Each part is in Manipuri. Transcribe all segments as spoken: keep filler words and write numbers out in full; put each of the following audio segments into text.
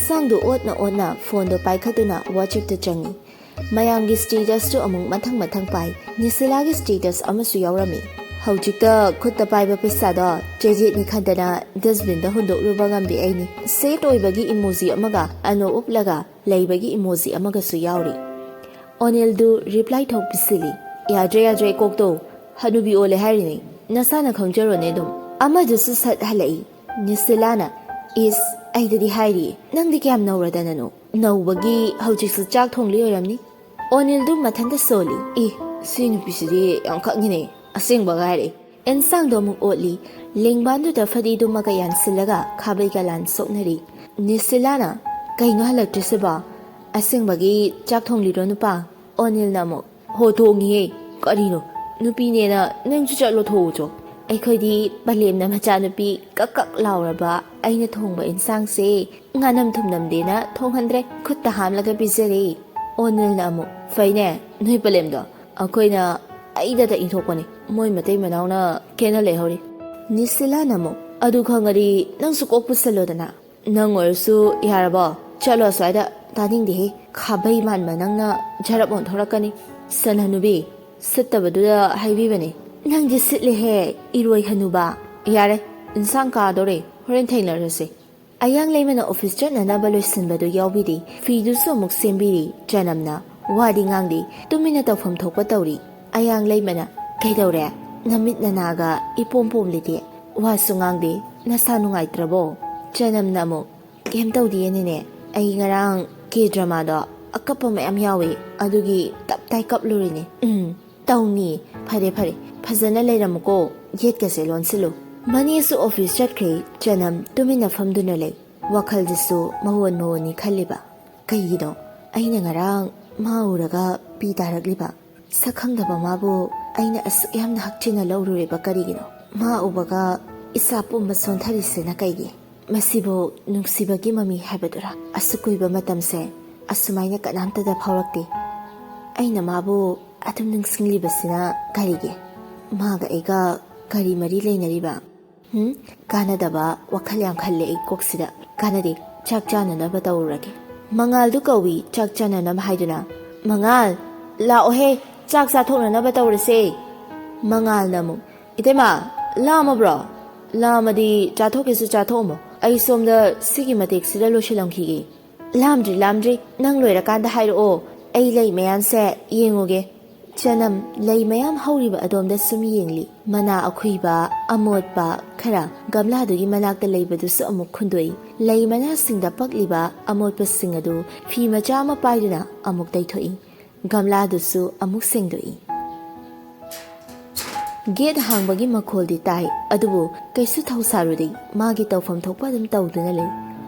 ꯍꯛꯆꯥꯡꯗꯨ ꯑꯣꯠꯅ ꯑꯣꯠꯅ ꯐꯣꯟꯗꯣ ꯄꯥꯏꯈꯠꯇꯨꯅ WhatsApp-ꯇ ꯆꯪꯉꯤ꯫ ꯃꯌꯥꯝꯒꯤ status-ꯇꯨ ꯑꯃꯨꯛ ꯃꯊꯪ ꯃꯊꯪ ꯄꯥꯏ꯫ ꯅꯤꯁꯤꯂꯥꯒꯤ status ꯑꯃꯁꯨ ꯌꯥꯎꯔꯝꯃꯤ꯫ ꯍꯧꯖꯤꯛꯇ ꯈꯨꯠꯇ ꯄꯥꯏꯕ ꯄꯩꯁꯥꯗꯣ ꯆꯩꯔꯦꯠꯅꯤ ꯈꯟꯗꯅ dustbin-ꯗ ꯍꯨꯟꯗꯣꯛꯂꯨꯕ ꯉꯝꯕꯤ ꯑꯩꯅꯤ꯫ Sad ꯑꯣꯏꯕꯒꯤ emoji ꯑꯃꯒ ꯑꯅꯣꯛ ꯎꯞꯂꯒ ꯂꯩꯕꯒꯤ emoji ꯑꯃꯒꯁꯨ ꯌꯥꯎꯔꯤ꯫ ꯑꯣꯅꯤꯜꯗꯨ reply ꯊꯣꯛ ꯄꯤꯁꯤꯜꯂꯤ꯫ "ꯌꯥꯗ꯭ꯔꯦ, ꯌꯥꯗ꯭ꯔꯦ, ꯀꯣꯛꯇꯣ ꯍꯅꯨꯕꯤ ꯑꯣꯜꯂꯦ ꯍꯥꯏꯔꯤꯅꯦ, ꯅꯁꯥꯅ ꯈꯪꯖꯔꯣꯅꯦ ꯑꯗꯨꯝ"꯫ ꯑꯃꯗꯨꯁꯨ ꯁꯠ ꯍꯜꯂꯛꯏ꯫ ꯅꯤꯁꯤꯂꯥꯅ, "ꯏꯁ, ꯑꯩꯗꯗꯤ ꯍꯥꯏꯔꯤ, ꯅꯪꯗꯤ ꯀꯌꯥꯝ ꯅꯧꯔꯗꯅꯅꯣ? ꯅꯧꯕꯒꯤ ꯍꯧꯖꯤꯛꯁꯨ ꯆꯥꯛ ꯊꯣꯡꯂꯤ ꯑꯣꯏꯔꯝꯅꯤ"꯫ ꯑꯣꯅꯤꯜꯗꯨ ꯃꯊꯟꯇ ꯁꯣꯜꯂꯤ꯫ "ꯏ, ꯁꯤ ꯅꯨꯄꯤꯁꯤꯗꯤ ꯌꯥꯝ ꯈꯪꯉꯤꯅꯦ, ꯑꯁꯦꯡꯕꯒ ꯍꯥꯏꯔꯛꯏ"꯫ ꯑꯦꯟꯁꯥꯡꯗꯣ ꯑꯃꯨꯛ ꯑꯣꯠꯂꯤ꯫ ꯂꯦꯡꯕꯥꯟꯗꯨꯗ ꯐꯗꯤꯗꯨꯃꯒ ꯌꯥꯟꯁꯤꯜꯂꯒ ꯈꯥꯕꯩꯒ ꯂꯥꯟ ꯁꯣꯛꯅꯔꯤ꯫ ꯅꯤꯁꯤꯂꯥꯅ, "ꯀꯩꯅꯣ ꯍꯜꯂꯛꯇ꯭ꯔꯤꯁꯤꯕꯣ? ꯑꯁꯦꯡꯕꯒꯤ ꯆꯥꯛ ꯊꯣꯡꯂꯤꯔꯣ ꯅꯨꯄꯥ?" ꯑꯣꯅꯤꯜꯅ ꯑꯃꯨꯛ, "ꯍꯣ, ꯊꯣꯡꯉꯤꯍꯦ꯫ ꯀꯔꯤꯅꯣ? ꯅꯨꯄꯤꯅꯦꯅ ꯅꯪꯁꯨ ꯆꯠꯂꯣ, ꯊꯣꯛꯎꯆꯣ꯫ ꯑꯩꯈꯣꯏꯗꯤ ꯄꯂꯦꯝꯅ ꯃꯆꯥꯅꯨꯄꯤ ꯀꯛ ꯀꯛ ꯂꯥꯎꯔꯕ ꯑꯩꯅ ꯊꯣꯡꯕ ꯏꯟꯁꯥꯡꯁꯦ ꯉꯥꯅꯝ ꯊꯨꯝꯅꯝꯗꯦꯅ ꯊꯣꯡꯍꯟꯗ꯭ꯔꯦ꯫ ꯈꯨꯠꯇ ꯍꯥꯝꯂꯒ ꯄꯤꯖꯔꯦ"꯫ ꯑꯣꯅꯤꯜꯅ ꯑꯃꯨꯛ, "ꯐꯩꯅꯦ, ꯅꯣꯏ ꯄꯂꯦꯝꯗꯣ꯫ ꯑꯩꯈꯣꯏꯅ ꯑꯩꯗꯇ ꯏꯟꯊꯣꯛꯄꯅꯤ꯫ ꯃꯣꯏ ꯃꯇꯩ ꯃꯅꯥꯎꯅ ꯈꯦꯠꯅ ꯂꯩꯍꯧꯔꯤ"꯫ ꯅꯤꯁꯤꯂꯥꯅ ꯑꯃꯨꯛ, "ꯑꯗꯨ ꯈꯪꯉꯗꯤ ꯅꯪꯁꯨ ꯀꯣꯛ ꯄꯨꯁꯜꯂꯣꯗꯅ"꯫ "ꯅꯪ ꯑꯣꯏꯔꯁꯨ ꯌꯥꯔꯕꯣ? ꯆꯠꯂꯣ ꯑꯁ꯭ꯋꯥꯏꯗ, ꯇꯥꯅꯤꯡꯗꯦꯍꯦ꯫ ꯈꯥꯕꯩ ꯃꯥꯟꯕ ꯅꯪꯅ ꯖꯔꯞ ꯑꯣꯟꯊꯣꯔꯛꯀꯅꯤ"꯫ "ꯁꯟ ꯍꯅꯨꯕꯤ, ꯁꯤꯠꯇꯕꯗꯨꯗ ꯍꯥꯏꯕꯤꯕꯅꯦ"꯫ "ꯅꯪꯗꯤ ꯁꯤꯠꯂꯦꯍꯦ, ꯏꯔꯣꯏ ꯍꯅꯨꯕ"꯫ "ꯌꯥꯔꯦ, ꯏꯟꯁꯥꯡ ꯀꯥꯗꯣꯔꯦ, ꯍꯣꯔꯦꯟ ꯊꯦꯡꯅꯔꯁꯦ"꯫ ꯑꯌꯥꯡ ꯂꯩꯃꯅ office ꯆꯠꯅꯅꯕ ꯂꯣꯏꯁꯤꯟꯕꯗꯨ ꯌꯥꯎꯕꯤꯔꯤ꯫ ꯐꯤꯗꯨꯁꯨ ꯑꯃꯨꯛ ꯁꯦꯝꯕꯤꯔꯤ꯫ ꯆꯅꯝꯅ ꯋꯥꯗꯤ ꯉꯥꯡꯗꯦ, ꯇꯨꯃꯤꯟꯅ ꯇꯧꯐꯝ ꯊꯣꯛꯄ ꯇꯧꯔꯤ꯫ ꯑꯌꯥꯡ ꯂꯩꯃꯅ, "ꯀꯩꯗꯧꯔꯦ? ꯅꯃꯤꯠ ꯅꯅꯥꯒ ꯏꯄꯣꯝ ꯄꯣꯝꯂꯤꯗꯤ? ꯋꯥꯁꯨ ꯉꯥꯡꯗꯦ, ꯅꯁꯥ ꯅꯨꯡꯉꯥꯏꯇ꯭ꯔꯕꯣ?" ꯆꯅꯝꯅ ꯑꯃꯨꯛ, "ꯀꯩꯝ ꯇꯧꯗꯤꯌꯦ ꯅꯦꯅꯦ, ꯑꯩ ꯉꯔꯥꯡ K drama-ꯗꯣ ꯑꯀꯞꯄ ꯃꯌꯥꯝ ꯌꯥꯎꯋꯦ, ꯑꯗꯨꯒꯤ ꯇꯞ ꯇꯥꯏ ꯀꯞꯂꯨꯔꯤꯅꯦ"꯫ "ꯎꯝ, ꯇꯧꯅꯤ꯫ ꯐꯔꯦ ꯐꯔꯦ, ꯐꯖꯅ ꯂꯩꯔꯝꯃꯨꯀꯣ, ꯌꯦꯠꯀꯁꯦ ꯂꯣꯟꯁꯤꯜꯂꯨ"꯫ ꯃꯅꯦꯁꯨ office ꯆꯠꯈ꯭ꯔꯦ꯫ ꯆꯅꯝ ꯇꯨꯃꯤꯟꯅ ꯐꯝꯗꯨꯅ ꯂꯩ꯫ ꯋꯥꯈꯜꯗꯁꯨ ꯃꯑꯣꯟ ꯃꯑꯣꯟꯅꯤ ꯈꯜꯂꯤꯕ꯫ ꯀꯩꯒꯤꯅꯣ ꯑꯩꯅ ꯉꯔꯥꯡ ꯃꯥ ꯎꯔꯒ ꯄꯤ ꯇꯥꯔꯛꯂꯤꯕ? ꯁꯛ ꯈꯪꯗꯕ ꯃꯥꯕꯨ ꯑꯩꯅ ꯑꯁꯨꯛ ꯌꯥꯝꯅ ꯍꯛꯆꯤꯟꯅ ꯂꯧꯔꯨꯔꯤꯕ ꯀꯔꯤꯒꯤꯅꯣ? ꯃꯥ ꯎꯕꯒ ꯏꯁꯥ ꯄꯨꯝꯕ ꯁꯣꯟꯊꯔꯤꯁꯤꯅ ꯀꯩꯒꯤ? ꯃꯁꯤꯕꯨ ꯅꯨꯡꯁꯤꯕꯒꯤ ꯃꯃꯤ ꯍꯥꯏꯕꯗꯨꯔꯥ? ꯑꯁꯨꯛ ꯀꯨꯏꯕ ꯃꯇꯝꯁꯦ ꯑꯁꯨꯃꯥꯏꯅ ꯀꯅꯥꯝꯇꯗ ꯐꯥꯎꯔꯛꯇꯦ꯫ ꯑꯩꯅ ꯃꯥꯕꯨ ꯑꯗꯨꯝ ꯅꯤꯡꯁꯤꯡꯂꯤꯕꯁꯤꯅ ꯀꯔꯤꯒꯤ? ꯃꯥꯒ ꯑꯩꯒ ꯀꯔꯤ ꯃꯔꯤ ꯂꯩꯅꯔꯤꯕ? ꯍꯨꯝ? ꯀꯥꯟꯅꯗꯕ ꯋꯥꯈꯜ ꯌꯥꯝ ꯈꯜꯂꯦ ꯑꯩ ꯀꯣꯛꯁꯤꯗ꯫ ꯀꯥꯟꯅꯗꯦ꯫ ꯆꯥꯛ ꯆꯥꯅꯅꯕ ꯇꯧꯔꯨꯔꯒꯦ꯫ ꯃꯉꯥꯜꯗꯨ ꯀꯧꯏ ꯆꯥꯛ ꯆꯥꯅꯅꯕ ꯍꯥꯏꯗꯨꯅ꯫ "ꯃꯉꯥꯜ, ꯂꯥꯛꯑꯣꯍꯦ, ꯆꯥꯛ ꯆꯥꯊꯣꯛꯅꯅꯕ ꯇꯧꯔꯁꯦ꯫" ꯃꯉꯥꯜꯅ ꯑꯃꯨꯛ, "ꯏꯇꯩꯃ, ꯂꯥꯝꯃꯕ꯭ꯔꯣ? ꯂꯥꯝꯃꯗꯤ ꯆꯥꯊꯣꯛꯀꯦꯁꯨ ꯆꯥꯊꯣꯛꯑꯝꯃꯣ꯫ ꯑꯩ ꯁꯣꯝꯗ ꯁꯤꯒꯤ ꯃꯇꯦꯛꯁꯤꯗ ꯂꯣꯏꯁꯤꯜꯂꯝꯈꯤꯒꯦ꯫" "ꯂꯥꯝꯗ꯭ꯔꯤ, ꯂꯥꯝꯗ꯭ꯔꯤ, ꯅꯪ ꯂꯣꯏꯔꯀꯥꯟꯗ ꯍꯥꯏꯔꯛꯑꯣ꯫ ꯑꯩ ꯂꯩ ꯃꯌꯥꯝꯁꯦ ꯌꯦꯡꯉꯨꯒꯦ꯫" ꯆꯅꯝ ꯂꯩ ꯃꯌꯥꯝ ꯍꯧꯔꯤꯕ ꯑꯗꯣꯝꯗ ꯁꯨꯝ ꯌꯦꯡꯂꯤ꯫ ꯃꯅꯥ ꯑꯈꯨꯏꯕ, ꯑꯃꯣꯠꯄ ꯈꯔ ꯒꯝꯂꯥꯗꯨꯒꯤ ꯃꯅꯥꯛꯇ ꯂꯩꯕꯗꯨꯁꯨ ꯑꯃꯨꯛ ꯈꯨꯟꯗꯣꯛꯏ꯫ ꯂꯩ ꯃꯅꯥꯁꯤꯡꯗ ꯄꯛꯂꯤꯕ ꯑꯃꯣꯠꯄꯁꯤꯡ ꯑꯗꯨ ꯐꯤ ꯃꯆꯥ ꯑꯃ ꯄꯥꯏꯗꯨꯅ ꯑꯃꯨꯛ ꯇꯩꯊꯣꯛꯏ꯫ ꯒꯝꯂꯥꯗꯨꯁꯨ ꯑꯃꯨꯛ ꯁꯦꯡꯗꯣꯛꯏ꯫ ꯒꯦꯠ ꯍꯥꯡꯕꯒꯤ ꯃꯈꯣꯜꯗꯤ ꯇꯥꯏ, ꯑꯗꯨꯕꯨ ꯀꯩꯁꯨ ꯊꯧꯁꯥꯔꯨꯗꯦ꯫ ꯃꯥꯒꯤ ꯇꯧꯐꯝ ꯊꯣꯛꯄ ꯑꯗꯨꯝ ꯇꯧꯗꯨꯅ ꯂꯩ꯫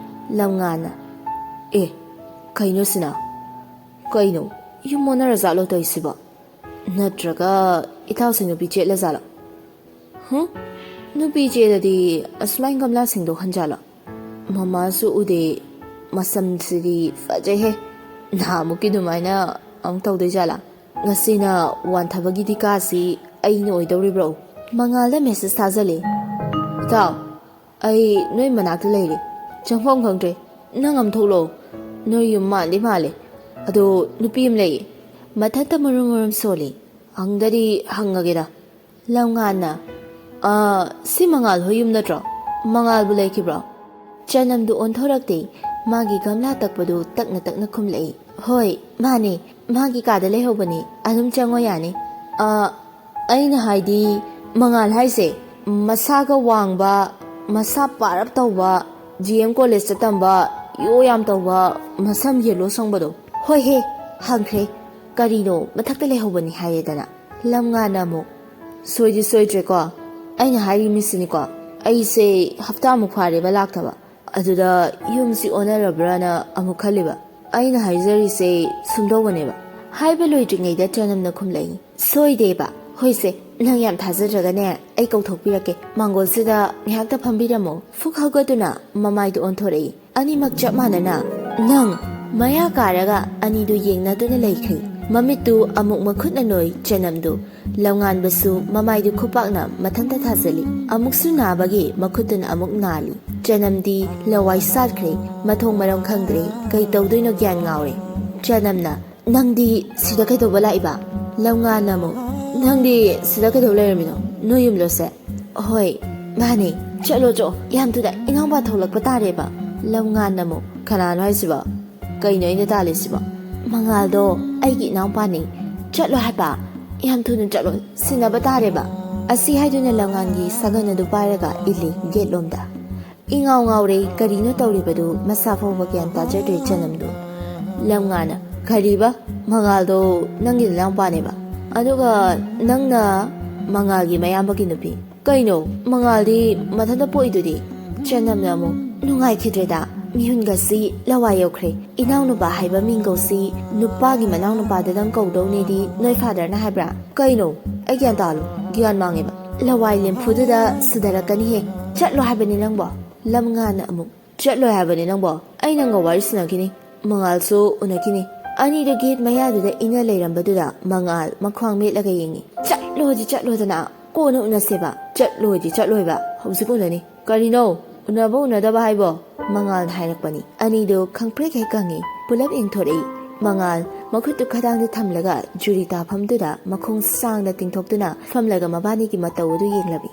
ꯂꯝꯉꯥꯟꯅ, "ꯑꯦ, ꯀꯩꯅꯣ ꯁꯤꯅ? ꯀꯩꯅꯣ, ꯌꯨꯝ ꯑꯣꯟꯅꯔꯖꯥꯠꯂꯣ ꯇꯧꯔꯤꯁꯤꯕꯣ? ꯅꯠꯇ꯭ꯔꯒ ꯏꯇꯥꯎꯁꯦ ꯅꯨꯄꯤ ꯆꯦꯠꯂꯖꯥꯠꯂꯣ? ꯍꯨꯝ? ꯅꯨꯄꯤ ꯆꯦꯠꯂꯗꯤ ꯑꯁꯨꯃꯥꯏꯅ ꯒꯝꯂꯥ ꯁꯦꯡꯗꯣꯛꯍꯟꯖꯥꯠꯂꯣ? ꯃꯃꯥꯁꯨ ꯎꯗꯦ꯫ ꯃꯁꯝꯁꯤꯗꯤ ꯐꯖꯩꯍꯦ꯫ ꯅꯍꯥꯟꯃꯨꯛꯀꯤ ꯑꯗꯨꯃꯥꯏꯅ ꯑꯃꯨꯛ ꯇꯧꯗꯣꯏꯖꯥꯠꯂꯥ? ꯉꯁꯤꯅ ꯋꯥꯟꯊꯕꯒꯤ ꯗꯤꯀꯥꯁꯤ ꯑꯩꯅ ꯑꯣꯏꯗꯧꯔꯤꯕ꯭ꯔꯣ?" ꯃꯉꯥꯜꯗ ꯃꯦꯁꯦꯖ ꯊꯥꯖꯜꯂꯤ꯫ "ꯏꯇꯥꯎ, ꯑꯩ ꯅꯣꯏ ꯃꯅꯥꯛꯇ ꯂꯩꯔꯦ꯫ ꯆꯪꯐꯝ ꯈꯪꯗ꯭ꯔꯦ꯫ ꯅꯪ ꯑꯃ ꯊꯣꯛꯂꯛꯑꯣ꯫ ꯅꯣꯏ ꯌꯨꯝ ꯃꯥꯟꯗꯤ ꯃꯥꯜꯂꯦ꯫ ꯑꯗꯣ ꯅꯨꯄꯤ ꯑꯃ ꯂꯩꯌꯦ꯫ ꯃꯊꯟꯇ ꯃꯔꯨꯝ ꯃꯔꯨꯝ ꯁꯣꯜꯂꯤ꯫ ꯍꯪꯗꯗꯤ ꯍꯪꯉꯒꯦꯗ꯫" ꯂꯝꯉꯥꯟꯅ, "ꯑꯥ, ꯁꯤ ꯃꯉꯥꯜ ꯍꯣꯏ ꯌꯨꯝ ꯅꯠꯇ꯭ꯔꯣ? ꯃꯉꯥꯜꯕꯨ ꯂꯩꯈꯤꯕ꯭ꯔꯣ?" ꯆꯅꯝꯗꯨ ꯑꯣꯟꯊꯣꯔꯛꯇꯦ꯫ ꯃꯥꯒꯤ ꯒꯝꯂꯥ ꯇꯛꯄꯗꯨ ꯇꯛꯅ ꯇꯛꯅ ꯈꯨꯝꯂꯛꯏ꯫ "ꯍꯣꯏ, ꯃꯥꯅꯦ꯫ ꯃꯥꯒꯤ ꯀꯥꯗ ꯂꯩꯍꯧꯕꯅꯦ꯫ ꯑꯗꯨꯝ ꯆꯪꯉꯣ ꯌꯥꯅꯤ꯫" "ꯑꯥ, ꯑꯩꯅ ꯍꯥꯏꯗꯤ, ꯃꯉꯥꯜ ꯍꯥꯏꯁꯦ ꯃꯁꯥꯒ ꯋꯥꯡꯕ, ꯃꯁꯥ ꯄꯥꯔꯞ ꯇꯧꯕ, ꯖꯤ ꯑꯦꯝ ꯀꯣꯂꯦꯖꯇ ꯇꯝꯕ, ꯌꯣ ꯌꯥꯝ ꯇꯧꯕ, ꯃꯁꯝ ꯌꯦꯜꯂꯣ ꯁꯪꯕꯗꯣ?" "ꯍꯣꯏꯍꯦ, ꯍꯪꯈ꯭ꯔꯦ꯫ ꯀꯔꯤꯅꯣ, ꯃꯊꯛꯇ ꯂꯩꯍꯧꯕꯅꯤ ꯍꯥꯏꯌꯦꯗꯅ꯫" ꯂꯝꯉꯥꯟꯅ ꯑꯃꯨꯛ, "ꯁꯣꯏꯗꯤ ꯁꯣꯏꯗ꯭ꯔꯦꯀꯣ꯫ ꯑꯩꯅ ꯍꯥꯏꯔꯤ ꯃꯤꯁꯤꯅꯤꯀꯣ꯫ ꯑꯩꯁꯦ ꯍꯞꯇꯥꯃꯨꯛ ꯐꯥꯔꯦꯕ ꯂꯥꯛꯇꯕ꯫ ꯑꯗꯨꯗ ꯌꯨꯝꯁꯤ ꯑꯣꯟꯅꯔꯕ꯭ꯔꯥꯅ ꯑꯃꯨꯛ ꯈꯜꯂꯤꯕ꯫ ꯑꯩꯅ ꯍꯥꯏꯖꯔꯤꯁꯦ ꯁꯨꯝꯗꯧꯕꯅꯦꯕ꯫" ꯍꯥꯏꯕ ꯂꯣꯏꯗ꯭ꯔꯤꯉꯩꯗ ꯆꯅꯝꯅ ꯈꯨꯝꯂꯛꯏ꯫ "ꯁꯣꯏꯗꯦꯕ꯫ ꯍꯣꯏꯁꯦ, ꯅꯪ ꯌꯥꯝ ꯊꯥꯖꯗ꯭ꯔꯒꯅꯦ, ꯑꯩ ꯀꯧꯊꯣꯛꯄꯤꯔꯛꯀꯦ꯫ ꯃꯥꯡꯒꯣꯜꯁꯤꯗ ꯉꯥꯏꯍꯥꯛꯇ ꯐꯝꯕꯤꯔꯝꯃꯣ꯫" ꯐꯨꯛ ꯍꯧꯒꯠꯇꯨꯅ ꯃꯃꯥꯏꯗꯨ ꯑꯣꯟꯊꯣꯔꯛꯏ꯫ ꯑꯅꯤꯃꯛ ꯆꯞ ꯃꯥꯟꯅꯅ, "ꯅꯪ!" ꯃꯌꯥ ꯀꯥꯔꯒ ꯑꯅꯤꯗꯨ ꯌꯦꯡꯅꯗꯨꯅ ꯂꯩꯈ꯭ꯔꯦ꯫ ꯃꯃꯤꯠꯇꯨ ꯑꯃꯨꯛ ꯃꯈꯨꯠꯅ ꯅꯣꯏ ꯆꯅꯝꯗꯨ꯫ ꯂꯝꯉꯥꯟꯕꯁꯨ ꯃꯃꯥꯏꯗꯨ ꯈꯨꯄꯥꯛꯅ ꯃꯊꯟꯇ ꯊꯥꯖꯤꯜꯂꯤ꯫ ꯑꯃꯨꯛꯁꯨ ꯅꯥꯕꯒꯤ ꯃꯈꯨꯠꯇꯨꯅ ꯑꯃꯨꯛ ꯅꯥꯜꯂꯤ꯫ ꯆꯅꯝꯗꯤ ꯂꯋꯥꯏ ꯁꯥꯠꯈ꯭ꯔꯦ, ꯃꯊꯣꯡ ꯃꯔꯝ ꯈꯪꯗ꯭ꯔꯦ, ꯀꯩ ꯇꯧꯗꯣꯏꯅꯣ ꯒ꯭ꯌꯥꯟ ꯉꯥꯎꯔꯦ꯫ ꯆꯅꯝꯅ, "ꯅꯪꯗꯤ ꯁꯤꯗ ꯀꯩꯗꯧꯕ ꯂꯥꯛꯏꯕ?" ꯂꯝꯉꯥꯟꯅ ꯑꯃꯨꯛ, "ꯅꯪꯗꯤ ꯁꯤꯗ ꯀꯩꯗꯧ ꯂꯩꯔꯝꯃꯤꯅꯣ? ꯅꯣꯏ ꯌꯨꯝꯂꯣꯁꯦ?" "ꯍꯣꯏ, ꯃꯥꯅꯦ꯫ ꯆꯠꯂꯣ ꯆꯣ, ꯌꯥꯝ ꯊꯨꯅ ꯏꯅꯥꯎꯄꯥ ꯊꯣꯛꯂꯛꯄ ꯇꯥꯔꯦꯕ꯫" ꯂꯝꯉꯥꯟꯅ ꯑꯃꯨꯛ, "ꯀꯅꯥꯅꯣ ꯍꯥꯏꯁꯤꯕꯣ? ꯀꯩꯅꯣ ꯑꯩꯅ ꯇꯥꯜꯂꯤꯁꯤꯕꯣ?" "ꯃꯉꯥꯜꯗꯣ ꯑꯩꯒꯤ ꯏꯅꯥꯎꯄꯥꯅꯤ꯫ ꯆꯠꯂꯣ ꯍꯥꯏꯕ, ꯌꯥꯝ ꯊꯨꯅ ꯆꯠꯂꯣ, ꯁꯤꯟꯅꯕ ꯇꯥꯔꯦꯕ꯫" ꯑꯁꯤ ꯍꯥꯏꯗꯨꯅ ꯂꯝꯉꯥꯟꯒꯤ ꯁꯥꯒꯟ ꯑꯗꯨ ꯄꯥꯏꯔꯒ ꯏꯜꯂꯤ ꯒꯦꯠꯂꯣꯝꯗ꯫ ꯏꯉꯥꯎ ꯉꯥꯎꯔꯦ, ꯀꯔꯤꯅꯣ ꯇꯧꯔꯤꯕꯗꯨ ꯃꯁꯥ ꯐꯥꯎꯕ ꯒ꯭ꯌꯥꯟ ꯇꯥꯖꯗ꯭ꯔꯦ ꯆꯅꯝꯗꯨ꯫ ꯂꯝꯉꯥꯟꯅ, "ꯀꯔꯤꯕ? ꯃꯉꯥꯜꯗꯣ ꯅꯪꯒꯤ ꯅꯅꯥꯎꯄꯥꯅꯦꯕ? ꯑꯗꯨꯒ ꯅꯪꯅ ꯃꯉꯥꯜꯒꯤ ꯃꯌꯥꯝꯕꯒꯤ ꯅꯨꯄꯤ? ꯀꯩꯅꯣ, ꯃꯉꯥꯜꯗꯤ ꯃꯊꯟꯇ ꯄꯣꯛꯏꯗꯨꯗꯤ?" ꯆꯅꯝꯅ ꯑꯃꯨꯛ, "ꯅꯨꯡꯉꯥꯏꯈꯤꯗ꯭ꯔꯦꯗ, ꯃꯤꯍꯨꯟꯒꯁꯤ ꯂꯋꯥꯏ ꯌꯧꯈ꯭ꯔꯦ꯫ ꯏꯅꯥꯎꯅꯨꯄꯥ ꯍꯥꯏꯕ ꯃꯤꯡꯒꯧꯁꯤ ꯅꯨꯄꯥꯒꯤ ꯃꯅꯥꯎꯅꯨꯄꯥꯗꯗꯪ ꯀꯧꯗꯧꯅꯦꯗꯤ ꯅꯣꯏ ꯐꯥꯗꯔꯅ ꯍꯥꯏꯕ꯭ꯔꯥ? ꯀꯩꯅꯣ, ꯑꯩ ꯒ꯭ꯌꯥꯟ ꯇꯥꯍꯜꯂꯨ, ꯒ꯭ꯌꯥꯟ ꯃꯥꯡꯉꯦꯕ꯫ ꯂꯋꯥꯏ ꯂꯦꯝꯐꯨꯗꯨꯗ ꯁꯨꯗꯔꯛꯀꯅꯤꯍꯦ꯫ ꯆꯠꯂꯣ ꯍꯥꯏꯕꯅꯤ ꯅꯪꯕꯣ꯫" ꯂꯝꯉꯥꯟꯅ ꯑꯃꯨꯛ, "ꯆꯠꯂꯣꯏ ꯍꯥꯏꯕꯅꯤ ꯅꯪꯕꯣ꯫ ꯑꯩ ꯅꯪꯒ ꯋꯥꯔꯤ ꯁꯥꯟꯅꯈꯤꯅꯤ, ꯃꯉꯥꯜꯁꯨ ꯎꯅꯈꯤꯅꯤ꯫" ꯑꯅꯤꯗꯣ ꯒꯦꯠ ꯃꯌꯥꯗꯨꯗ ꯏꯟꯅ ꯂꯩꯔꯝꯕꯗꯨꯗ ꯃꯉꯥꯜ ꯃꯈ꯭ꯋꯥꯡ ꯃꯦꯠꯂꯒ ꯌꯦꯡꯉꯤ꯫ "ꯆꯠꯂꯣꯗꯤ ꯆꯠꯂꯣꯗꯅ, ꯀꯣꯟꯅ ꯎꯅꯁꯦꯕ꯫" "ꯆꯠꯂꯣꯏꯗꯤ ꯆꯠꯂꯣꯏꯕ, ꯍꯧꯖꯤꯛ ꯎꯅꯅꯤ꯫" "ꯀꯔꯤꯅꯣ? ꯎꯅꯕ ꯎꯅꯗꯕ ꯍꯥꯏꯕꯣ?" ꯃꯉꯥꯜꯅ ꯍꯥꯏꯔꯛꯄꯅꯤ꯫ ꯑꯅꯤꯗꯨ ꯈꯪꯄ꯭ꯔꯦꯛ ꯍꯦꯛ ꯀꯪꯉꯤ꯫ ꯄꯨꯂꯞ ꯌꯦꯡꯊꯣꯔꯛꯏ꯫ ꯃꯉꯥꯜ ꯃꯈꯨꯠꯇꯨ ꯈꯗꯥꯡꯗ ꯊꯝꯂꯒ ꯖꯨꯔꯤ ꯇꯥꯐꯝꯗꯨꯗ ꯃꯈꯣꯡ ꯁꯥꯡꯅ ꯇꯤꯡꯊꯣꯛꯇꯨꯅ ꯐꯝꯂꯒ ꯃꯕꯥꯅꯤꯒꯤ ꯃꯇꯧ ꯑꯗꯨ ꯌꯦꯡꯂꯝꯃꯤ꯫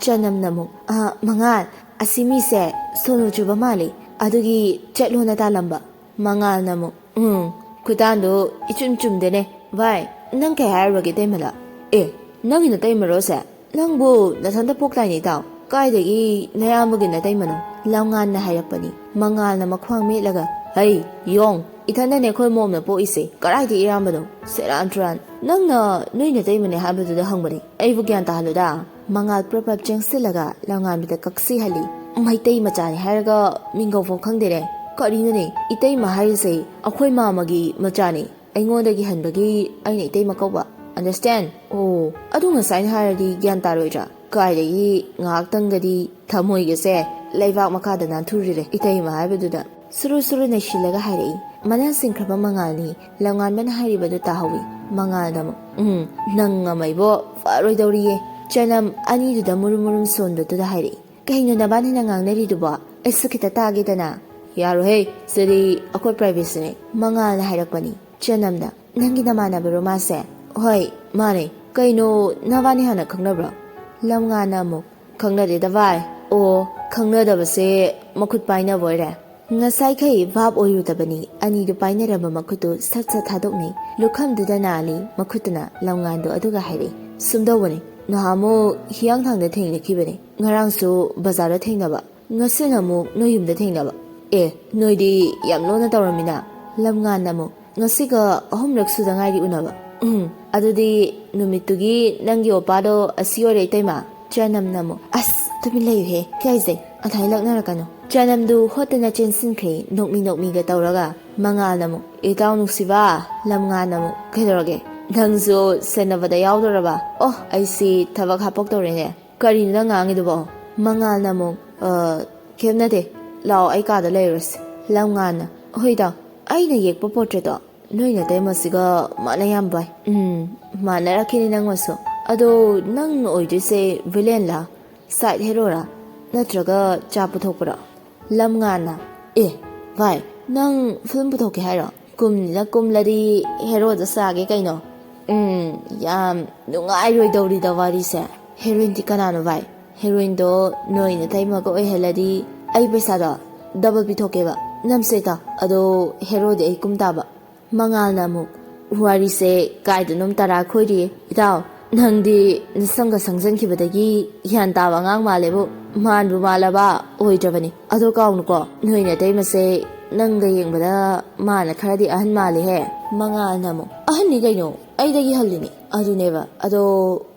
ꯆꯅꯝꯅ ꯑꯃꯨꯛ, "ꯑ, ꯃꯉꯥꯜ, ꯑꯁꯤ ꯃꯤꯁꯦ ꯁꯣꯅꯨ ꯆꯨꯕ ꯃꯥꯜꯂꯤ, ꯑꯗꯨꯒꯤ ꯆꯠꯂꯣꯅ ꯇꯥꯜꯂꯝꯕ꯫" ꯃꯉꯥꯜꯅ ꯑꯃꯨꯛ, "ꯎꯝ, ꯈꯨꯇꯥꯟꯗꯣ ꯏꯆꯨꯝ ꯆꯨꯝꯗꯦꯅꯦ꯫ ꯚꯥꯏ, ꯅꯪ ꯀꯩ ꯍꯥꯏꯔꯨꯔꯒꯦ ꯏꯇꯩꯃꯗ?" "ꯑꯦ, ꯅꯪꯒꯤ ꯅꯇꯩꯃꯔꯣꯁꯦ? ꯅꯪꯕꯨ ꯅꯊꯟꯇ ꯄꯣꯛꯇꯥꯏꯅꯦ ꯏꯇꯥꯎ꯫ ꯀꯥꯏꯗꯒꯤ ꯅꯌꯥꯝꯕꯒꯤ ꯅꯇꯩꯃꯅꯣ?" ꯂꯝꯉꯥꯟꯅ ꯍꯥꯏꯔꯛꯄꯅꯤ꯫ ꯃꯉꯥꯜꯅ ꯃꯈ꯭ꯋꯥꯡ ꯃꯦꯠꯂꯒ, "ꯍꯩ, ꯌꯣꯡ, ꯏꯊꯟꯗꯅꯦ ꯑꯩꯈꯣꯏ ꯃꯣꯝꯅ ꯄꯣꯛꯏꯁꯦ꯫ ꯀꯗꯥꯏꯗꯒꯤ ꯏꯌꯥꯝꯕꯅꯣ? ꯁꯦꯔꯥꯟ ꯇꯨꯔꯥꯟ꯫ ꯅꯪꯅ ꯅꯣꯏ ꯅꯇꯩꯃꯅꯦ ꯍꯥꯏꯕꯗꯨꯗ ꯍꯪꯕꯅꯦ꯫ ꯑꯩꯕꯨ ꯒ꯭ꯌꯥꯟ ꯇꯥꯍꯜꯂꯨꯗ꯫" ꯃꯉꯥꯜ ꯄ꯭ꯔꯞ ꯄ꯭ꯔꯞ ꯆꯦꯡꯁꯤꯜꯂꯒ ꯂꯝꯉꯥꯟꯕꯗ ꯀꯛꯁꯤꯍꯜꯂꯤ꯫ "ꯃꯩꯇꯩ ꯃꯆꯥꯅꯤ ꯍꯥꯏꯔꯒ ꯃꯤꯡꯒꯧꯐꯥꯎ ꯈꯪꯗꯦꯅꯦ꯫ ꯀꯔꯤꯅꯣꯅꯦ? ꯏꯇꯩꯃ ꯍꯥꯏꯔꯤꯁꯦ ꯑꯩꯈꯣꯏ ꯃꯥꯃꯒꯤ ꯃꯆꯥꯅꯤ꯫ ꯑꯩꯉꯣꯟꯗꯒꯤ ꯍꯟꯕꯒꯤ ꯑꯩꯅ ꯏꯇꯩꯃ ꯀꯧꯕ꯫ Understand? ꯑꯣ, ꯑꯗꯨ ꯉꯁꯥꯏꯅ ꯍꯥꯏꯔꯗꯤ ꯒ꯭ꯌꯥꯟ ꯇꯥꯔꯣꯏꯗ꯭ꯔꯥ? ꯀꯥꯏꯗꯒꯤ ꯉꯥꯏꯍꯥꯛꯇꯪꯒꯗꯤ ꯊꯃꯣꯏꯒꯁꯦ ꯂꯩꯕꯥꯛ ꯃꯈꯥꯗ ꯅꯥꯟꯊꯨꯔꯤꯔꯦ ꯏꯇꯩꯃ ꯍꯥꯏꯕꯗꯨꯗ꯫" ꯁꯨꯔꯨ ꯁꯨꯔꯨ ꯅꯩꯁꯤꯜꯂꯒ ꯍꯥꯏꯔꯛꯏ꯫ ꯃꯅꯥ ꯁꯤꯡꯈ꯭ꯔꯕ ꯃꯉꯥꯜꯅꯤ꯫ ꯂꯝꯉꯥꯟꯕꯅ ꯍꯥꯏꯔꯤꯕꯗꯨ ꯇꯥꯍꯧꯏ꯫ ꯃꯉꯥꯜꯅ ꯑꯃꯨꯛ, "ꯎꯝ, ꯅꯪ ꯑꯃ ꯏꯕꯣ ꯐꯔꯣꯏꯗꯧꯔꯤꯌꯦ꯫" ꯆꯅꯝ ꯑꯅꯤꯗꯨꯗ ꯃꯨꯔꯨꯝ ꯃꯨꯔꯨꯝ ꯁꯣꯟꯕꯗꯨꯗ ꯍꯥꯏꯔꯛꯏ꯫ "ꯀꯩꯅꯣ ꯅꯕꯥꯅꯤꯅ ꯉꯥꯡꯅꯔꯤꯗꯨꯕꯣ? ꯑꯩꯁꯨ ꯈꯤꯇ ꯇꯥꯒꯦꯗꯅ?" "ꯌꯥꯔꯣꯏꯍꯦ, ꯁꯤꯗꯤ ꯑꯩꯈꯣꯏ privacyꯅꯦ," ꯃꯉꯥꯜꯅ ꯍꯥꯏꯔꯛꯄꯅꯤ꯫ ꯆꯅꯝꯅ, "ꯅꯪꯒꯤ ꯅꯃꯥꯟꯅꯕꯔꯣ ꯃꯥꯁꯦ?" "ꯍꯣꯏ, ꯃꯥꯅꯦ꯫ ꯀꯩꯅꯣ, ꯅꯕꯥꯅꯤ ꯍꯥꯟꯅ ꯈꯪꯅꯕ꯭ꯔꯣ?" ꯂꯝꯉꯥꯟꯅ ꯑꯃꯨꯛ, "ꯈꯪꯅꯗꯦꯗ ꯚꯥꯏ꯫ ꯑꯣ, ꯈꯪꯅꯗꯕꯁꯦ ꯃꯈꯨꯠ ꯄꯥꯏꯅꯕ ꯑꯣꯏꯔꯦ꯫ ꯉꯁꯥꯏꯈꯩ ꯚꯥꯞ ꯑꯣꯏꯔꯨꯗꯕꯅꯤ, ꯑꯅꯤꯗꯨ ꯄꯥꯏꯅꯔꯝꯕ ꯃꯈꯨꯠꯇꯨ ꯁꯠ ꯁꯠ ꯊꯥꯗꯣꯛꯅꯩ꯫ ꯂꯨꯈꯝꯗꯨꯗ ꯅꯥꯜꯂꯤ ꯃꯈꯨꯠꯇꯨꯅ ꯂꯝꯉꯥꯟꯗꯣ ꯑꯗꯨꯒ ꯍꯥꯏꯔꯛꯏ, "ꯁꯨꯝꯗꯧꯕꯅꯤ, ꯅꯍꯥꯟꯃꯨꯛ ꯍꯤꯌꯥꯡꯊꯥꯡꯗ ꯊꯦꯡꯅꯈꯤꯕꯅꯤ, ꯉꯔꯥꯡꯁꯨ ꯕꯖꯥꯔꯗ ꯊꯦꯡꯅꯕ, ꯉꯁꯤꯅ ꯑꯃꯨꯛ ꯅꯣꯏ ꯌꯨꯝꯗ ꯊꯦꯡꯅꯕ꯫ ꯑꯦ, ꯅꯣꯏꯗꯤ ꯌꯥꯝ ꯂꯣꯟꯅ ꯇꯧꯔꯝꯃꯤꯅ꯫" ꯂꯝꯉꯥꯟꯅ ꯑꯃꯨꯛ, "ꯉꯁꯤꯒ ꯑꯍꯨꯝꯂꯛ ꯁꯨꯗ ꯉꯥꯏꯔꯤ ꯎꯅꯕ꯫ ꯎꯝ, ꯑꯗꯨꯗꯤ ꯅꯨꯃꯤꯠꯇꯨꯒꯤ ꯅꯪꯒꯤ ꯑꯣꯄꯥꯗꯣ ꯑꯁꯤ ꯑꯣꯏꯔꯦ ꯏꯇꯩꯃ?" ꯆꯅꯝꯅ ꯑꯃꯨꯛ, "ꯑꯁ, ꯇꯨꯃꯤꯟ ꯂꯩꯌꯨꯍꯦ, ꯏꯀꯥꯏꯖꯩ, ꯑꯗꯥꯏ ꯂꯛꯅꯔꯛꯀꯅꯨ꯫" ꯆꯅꯝꯗꯨ ꯍꯣꯠꯇꯅ ꯆꯦꯟꯁꯤꯟꯈ꯭ꯔꯦ, ꯅꯣꯛꯃꯤ ꯅꯣꯛꯃꯤꯒ ꯇꯧꯔꯒ꯫ ꯃꯉꯥꯜꯅ ꯑꯃꯨꯛ, "ꯏꯇꯥꯎ ꯅꯨꯡꯁꯤꯕ꯫" ꯂꯝꯉꯥꯟꯅ ꯑꯃꯨꯛ, "ꯀꯩꯗꯧꯔꯒꯦ? ꯅꯪꯁꯨ ꯁꯦꯟꯅꯕꯗ ꯌꯥꯎꯗꯣꯔꯕ? ꯑꯣ, ꯑꯩꯁꯤ ꯊꯕꯛ ꯍꯥꯞꯄꯛꯇꯧꯔꯦꯅꯦ꯫ ꯀꯔꯤꯅꯣ ꯅꯪ ꯉꯥꯡꯉꯤꯗꯨꯕꯣ?" ꯃꯉꯥꯜꯅ ꯑꯃꯨꯛ, "ꯑ, ꯀꯩꯝ ꯅꯠꯇꯦ, ꯂꯥꯛꯑꯣ, ꯑꯩ ꯀꯥꯗ ꯂꯩꯔꯨꯔꯁꯤ꯫" ꯂꯝꯉꯥꯟꯅ, "ꯍꯣꯏꯗ, ꯑꯩꯅ ꯌꯦꯛꯄ ꯄꯣꯔꯇ꯭ꯔꯦꯠꯇꯣ ꯅꯣꯏ ꯅꯇꯩꯃꯁꯤꯒ ꯃꯥꯟꯅ ꯌꯥꯝ ꯚꯥꯏ꯫" "ꯎꯝ, ꯃꯥꯟꯅꯔꯛꯈꯤꯅꯤ ꯅꯪꯃꯁꯨ꯫ ꯑꯗꯣ ꯅꯪ ꯑꯣꯏꯗꯣꯏꯁꯦ ꯚꯤꯂꯦꯟꯂꯥ, ꯁꯥꯏꯠ ꯍꯦꯔꯣꯔꯥ, ꯅꯠꯇ꯭ꯔꯒ ꯆꯥ ꯄꯨꯊꯣꯛꯄꯔꯣ?" ꯂꯝꯉꯥꯟꯅ, "ꯑꯦ ꯚꯥꯏ, ꯅꯪ ꯐꯤꯂꯝ ꯄꯨꯊꯣꯛꯀꯦ ꯍꯥꯏꯔꯣ? ꯀꯨꯝꯅꯤꯅ ꯀꯨꯝꯂꯗꯤ ꯍꯦꯔꯣꯗ ꯁꯥꯒꯦ ꯀꯩꯅꯣ꯫" "ꯎꯝ, ꯌꯥꯝ ꯅꯨꯡꯉꯥꯏꯔꯣꯏꯗꯧꯔꯤꯗ ꯋꯥꯔꯤꯁꯦ꯫" "ꯍꯦꯔꯣꯏꯟꯗꯤ ꯀꯅꯥꯅꯣ ꯚꯥꯏ?" "ꯍꯦꯔꯣꯏꯟꯗꯣ ꯅꯣꯏ ꯅꯇꯩꯃꯒ ꯑꯣꯏꯍꯜꯂꯗꯤ ꯑꯩ ꯄꯩꯁꯥꯗꯣ ꯗꯕꯜ ꯄꯤꯊꯣꯛꯀꯦꯕ꯫ ꯅꯝꯁꯦ ꯏꯇꯥꯎ, ꯑꯗꯣ ꯍꯦꯔꯣꯗꯤ ꯑꯩ ꯀꯨꯝ ꯇꯥꯕ꯫" ꯃꯉꯥꯜꯅ ꯑꯃꯨꯛ, "ꯋꯥꯔꯤꯁꯦ ꯀꯥꯏꯗꯅꯣꯝ ꯇꯔꯥ ꯈꯣꯏꯔꯤꯌꯦ꯫ ꯏꯇꯥꯎ, ꯅꯪꯗꯤ ꯅꯁꯪꯒ ꯁꯪꯖꯟꯈꯤꯕꯗꯒꯤ ꯒ꯭ꯌꯥꯟ ꯇꯥꯕ ꯑꯉꯥꯡ ꯃꯥꯜꯂꯦꯕꯨ꯫ ꯃꯥꯟꯕꯨ ꯃꯥꯜꯂꯕ ꯑꯣꯏꯗ꯭ꯔꯕꯅꯤ꯫ ꯑꯗꯣ ꯀꯥꯎꯅꯨꯀꯣ, ꯅꯣꯏ ꯅꯇꯩꯃꯁꯦ ꯅꯪꯒ ꯌꯦꯡꯕꯗ ꯃꯥꯅ ꯈꯔꯗꯤ ꯑꯍꯟ ꯃꯥꯜꯂꯦꯍꯦ꯫" ꯃꯉꯥꯜꯅ ꯑꯃꯨꯛ, "ꯑꯍꯟꯅꯤ ꯀꯩꯅꯣ, ꯑꯩꯗꯒꯤ ꯍꯜꯂꯤꯅꯦ꯫" "ꯑꯗꯨꯅꯦꯕ, ꯑꯗꯣ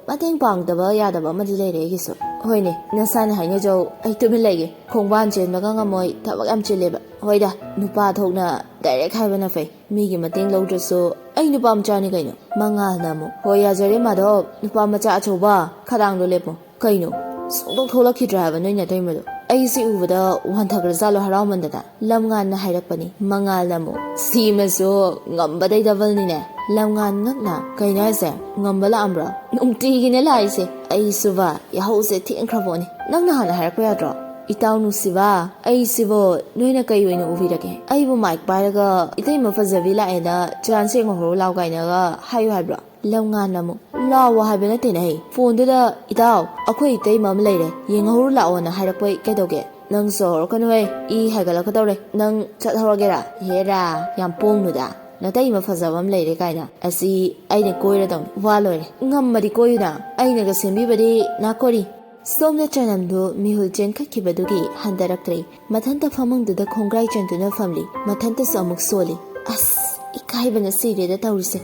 ꯃꯇꯦꯡ ꯄꯥꯡꯗꯕ ꯌꯥꯗꯕ ꯑꯃꯗꯤ ꯂꯩꯔꯦ ꯑꯩꯒꯤꯁꯨ꯫" "ꯍꯣꯏꯅꯦ, ꯅꯁꯥꯅ ꯍꯥꯏꯅꯖꯧ, ꯑꯩ ꯇꯨꯃꯤꯟ ꯂꯩꯒꯦ꯫ ꯈꯣꯡꯕꯥꯟ ꯆꯦꯟꯕꯒ ꯉꯝꯃꯣꯏ, ꯊꯕꯛ ꯌꯥꯝ ꯆꯤꯜꯂꯦꯕ꯫" "ꯍꯣꯏꯗ, ꯅꯨꯄꯥ ꯊꯣꯛꯅ ꯗꯥꯏꯔꯦꯛ ꯍꯥꯏꯕꯅ ꯐꯩ꯫ ꯃꯤꯒꯤ ꯃꯇꯦꯡ ꯂꯧꯗ꯭ꯔꯁꯨ ꯑꯩ ꯅꯨꯄꯥ ꯃꯆꯥꯅꯤ ꯀꯩꯅꯣ꯫" ꯃꯉꯥꯜꯅ ꯑꯃꯨꯛ, "ꯍꯣꯏ, ꯌꯥꯖꯔꯦ ꯃꯥꯙꯕ, ꯅꯨꯄꯥ ꯃꯆꯥ ꯑꯆꯧꯕ, ꯈꯗꯥꯡꯗꯣ ꯂꯦꯞꯄꯣ꯫ ꯀꯩꯅꯣ, ꯁꯨꯡꯊꯣꯛ ꯊꯣꯛꯂꯛꯈꯤꯗ꯭ꯔꯦ ꯍꯥꯏꯕ ꯅꯣꯏ ꯅꯇꯩꯃꯗꯣ? ꯑꯩꯁꯤ ꯎꯕꯗ ꯋꯥꯟꯊꯈ꯭ꯔꯖꯥꯠꯂꯣ ꯍꯔꯥꯎꯃꯟꯗꯅ?" ꯂꯝꯉꯥꯟꯅ ꯍꯥꯏꯔꯛꯄꯅꯤ꯫ ꯃꯉꯥꯜꯅ ꯑꯃꯨꯛ, "ꯁꯤꯃꯁꯨ ꯉꯝꯕꯗꯩ ꯗꯕꯜꯅꯤꯅꯦ꯫" ꯂꯝꯉꯥꯟ ꯉꯛꯅ, "ꯀꯩꯅꯣ ꯍꯥꯏꯁꯦ? ꯉꯝꯕ ꯂꯥꯛꯑꯝꯕ꯭ꯔꯣ?" "ꯅꯨꯡꯇꯤꯒꯤꯅꯦ ꯂꯥꯛꯏꯁꯦ, ꯑꯩꯁꯨꯕ ꯌꯥꯍꯧꯁꯦ ꯊꯦꯡꯈ꯭ꯔꯕꯣꯅꯦ꯫ ꯅꯪꯅ ꯍꯥꯟꯅ ꯍꯥꯏꯔꯛꯄ ꯌꯥꯗ꯭ꯔꯣ? ꯏꯇꯥꯎ ꯅꯨꯡꯁꯤꯕ, ꯑꯩꯁꯤꯕꯣ ꯅꯣꯏꯅ ꯀꯩ ꯑꯣꯏꯅ ꯎꯕꯤꯔꯒꯦ? ꯑꯩꯕꯨ ꯃꯥꯏꯛ ꯄꯥꯏꯔꯒ ꯏꯇꯩꯃ ꯐꯖꯕꯤ ꯂꯥꯛꯑꯦꯅ ꯆꯨꯔꯥꯟ ꯁꯦꯡꯉꯨꯍꯧꯔꯣ ꯂꯥꯎ ꯀꯥꯏꯅꯒ ꯍꯥꯏꯌꯨ ꯍꯥꯏꯕ꯭ꯔꯣ? ꯂꯝꯉꯥꯟꯅ ꯑꯃꯨꯛ, ꯂꯥꯎꯑꯣ ꯍꯥꯏꯕ ꯅꯠꯇꯦꯅꯦ ꯑꯩ꯫ ꯐꯣꯟꯗꯨꯗ, "ꯏꯇꯥꯎ, ꯑꯩꯈꯣꯏ ꯏꯇꯩꯃ ꯑꯃ ꯂꯩꯔꯦ, ꯌꯦꯡꯍꯧꯔꯨ ꯂꯥꯛꯑꯣꯅ" ꯍꯥꯏꯔꯛꯄꯩ ꯀꯩꯗꯧꯒꯦ? ꯅꯪꯁꯨ ꯍꯧꯔꯛꯀꯅꯨꯍꯦ, ꯏ ꯍꯥꯏꯒꯠꯂꯛꯀꯗꯧꯔꯦ꯫ ꯅꯪ ꯆꯠꯍꯧꯔꯒꯦꯔꯥ? ꯍꯦꯔꯥ, ꯌꯥꯝ ꯄꯣꯡꯅꯨꯗ꯫ ꯅꯇꯩꯃ ꯐꯖꯕ ꯑꯃ ꯂꯩꯔꯦ ꯀꯥꯏꯅ꯫ ꯑꯁꯤ ꯑꯩꯅ ꯀꯣꯏꯔꯗꯧꯅꯤ꯫ ꯋꯥ ꯂꯣꯏꯔꯦ꯫ ꯉꯝꯃꯗꯤ ꯀꯣꯏꯌꯨꯅ꯫ ꯑꯩꯅꯒ ꯁꯦꯝꯕꯤꯕꯗꯤ ꯅꯥꯀꯣꯔꯤ꯫ ꯁꯣꯝꯅ ꯆꯅꯝꯗꯨ ꯃꯤꯍꯨꯜ ꯆꯦꯟꯈꯠꯈꯤꯕꯗꯨꯒꯤ ꯍꯟꯊꯔꯛꯇ꯭ꯔꯦ꯫ ꯃꯊꯟꯇ ꯐꯃꯨꯡꯗꯨꯗ ꯈꯣꯡꯒ꯭ꯔꯥꯏ ꯆꯟꯗꯨꯅ ꯐꯝꯂꯤ꯫ ꯃꯊꯟꯇꯁꯨ ꯑꯃꯨꯛ ꯁꯣꯜꯂꯤ꯫ ꯑꯁ, ꯏꯀꯥꯏꯕꯅ ꯁꯤꯔꯦꯗ ꯇꯧꯔꯤꯁꯦ꯫